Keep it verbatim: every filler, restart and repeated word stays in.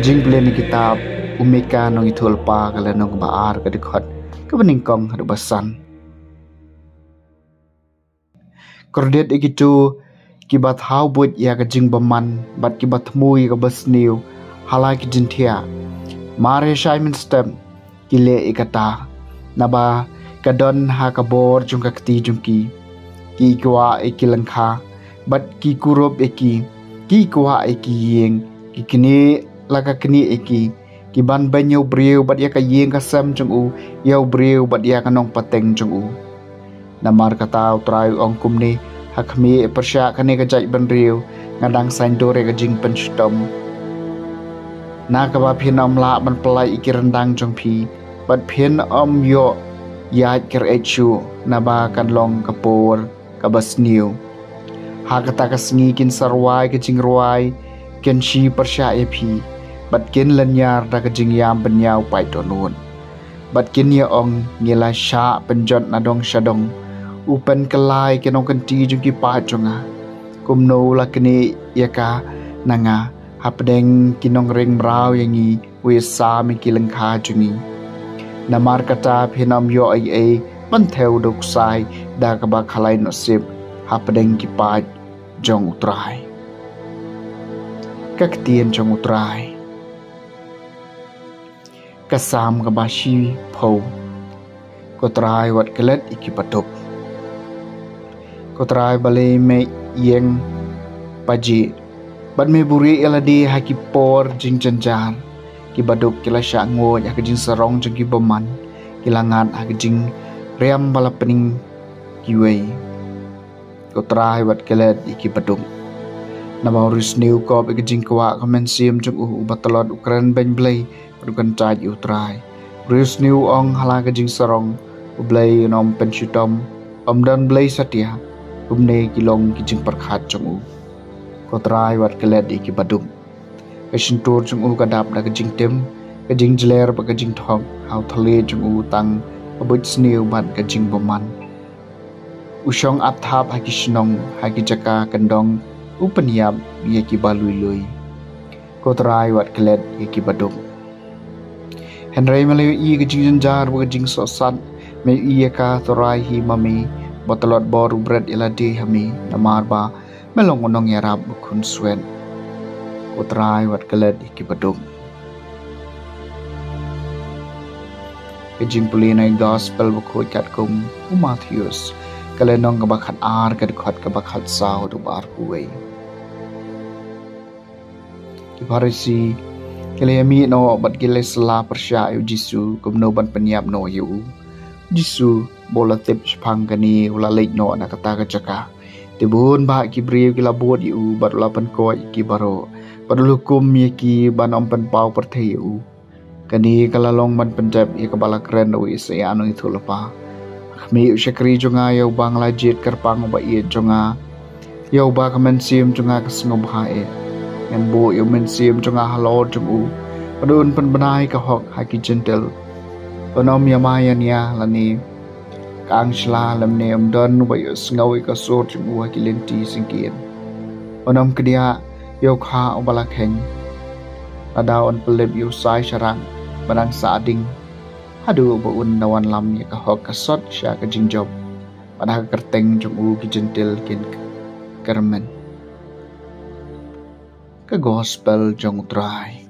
Jingpule na kitab u Mika nongïathuhlypa ka lynnong ba ar, ka dkhot kaba nyngkong haduh ba san. Kordit ïa kito kiba thaw buit ïa ka jingbymman bad kiba thmu ïa kaba sniew ha la ki jingthiah. Mar ïa shai mynstep ki leh ïa kata, naba ka don ha ka bor jong ka kti jong ki. Ki kwah ïa ki lyngkha bad ki kurup ïa ki, ki kwah ïa ki ïing, ki knieh la ka knieh ïa ki, ki ban beiñ ïa u briew bad ïa ka ïing ka sem jong u, ïa u briew bad ïa ka nongpateng jong u. Namar kata U Trai u ong kumne ha khmih, pyrshah kane ka jaitbynriew, nga dang saiñdur ïa ka jingpynshitom, na kaba phin ym lah ban pyllait ïa ki ryndang jong phi, bad phin ym ïoh ïaid kyreit shuh, naba kan long ka por kaba sniew. Ha kata ka sngi kin sa rwai ka jingrwai, kin shi pyrshah ïa phi, bad kin lynñiar da ka jingïam bynñiaw paid dohnud. Bad kin ïa ong, ngi la shah pynjot na dong sha dong, u pynkylla ïa ki nongkynti jong ki paid jong nga. Kumno u la knieh ïa ka na nga, hapdeng ki nongring mraw ïa ngi, u ïa sam ïa ki lyngkha jong ngi. Namar kata phin ym ïoh ei ei ban thew da u ksai da kaba khalai noh sip hapdeng ki paid jong U Trai. Ka ktien jong U Trai. Ka Salm kaba shiphew. Ko Trai, wat klet ïa kiba duk. Ko Trai, balei me ïeng pajih bad me buhrieh ïa lade ha ki por jingjynjar? Kiba duk ki la shah nguid ha ka jingsarong jong ki bymman, ki la ngat ha ka jingriam ba la pynïeng kiwei. Ko Trai, wat klet ïa kiba duk. Naba u riewsniew u kop ïa ka jingkwah ka mynsiem jong u, uba tlot u kren beiñ Blei bad u kyntait ïa U Trai. U riewsniew u ong ha la ka jingsarong, U Blei un ym pynshitom, ym don Blei satia. Kumne ki long ki jingpyrkhat jong u. Ko Trai, wat klet ïa kiba duk. Ka shyntur jong u ka dap da ka jingtim, ka jingjler bad ka jingthok. Ha u thylliej jong u tang ka buit sniew bad ka jingbymman. U shong ap thap ha ki shnong, ha ki jaka kyndong u pynïap ïa kiba lui lui. Ko Trai, wat klet ïa kiba duk. Hynrei me la ïohi ïa ka jingjynjar bad ka jingsohsat, me ïohi ïa ka. Trai, hi ma me, ba tlot bor u bret ïa lade ha me, namar ba me long u nongïarap ba khunswet. Ko Trai, wat klet ïa kiba duk. Ka jingpule na ka Gospel bakhuid katkum u Mathaios, ka lynnong kaba khatar, ka dkhot kaba khatsaw haduh ba arphew wei. Ki Pharisi ki la ïamih noh bad ki la ïasylla pyrshah ïa u Jisu kumno ban pynïap noh ïa u. U Jisu ba u la tip shaphang kane, u la leit noh na kata ka jaka. Te bun bah ki briew ki la bud ïa u bad u la pynkoit ïa ki baroh, bad u la hukum ïa ki ban ym pynpaw pyrthei ïa u. Kane ka la long ban pyndep ïa kaba la kren da u Isaïah nongïathuhlypa. Khmih, u shakri jong nga, ïa uba nga la jied kyrpang, uba ïeit jong nga, ïa uba ka mynsiem jong nga ka sngewbha eh. Ngan buh ïa u Mynsiem jong nga halor jong u, bad un pynbna ïa ka hok ha ki Jentil. Un ym ïamai ïania lane ka angshla, lymne ym don uba ïohsngew ïa ka sur jong u ha ki lynti syngkien. Un ym kdiah ïa u kha uba la kheiñ, lada un pynlip ïa u sai sharak ba dang sah ding, haduh ba un da wanlam ïa ka hok ka sot sha ka jingjop, bad ha ka kyrteng jong u ki Jentil kin kyrmen. Ka Gospel jong U Trai.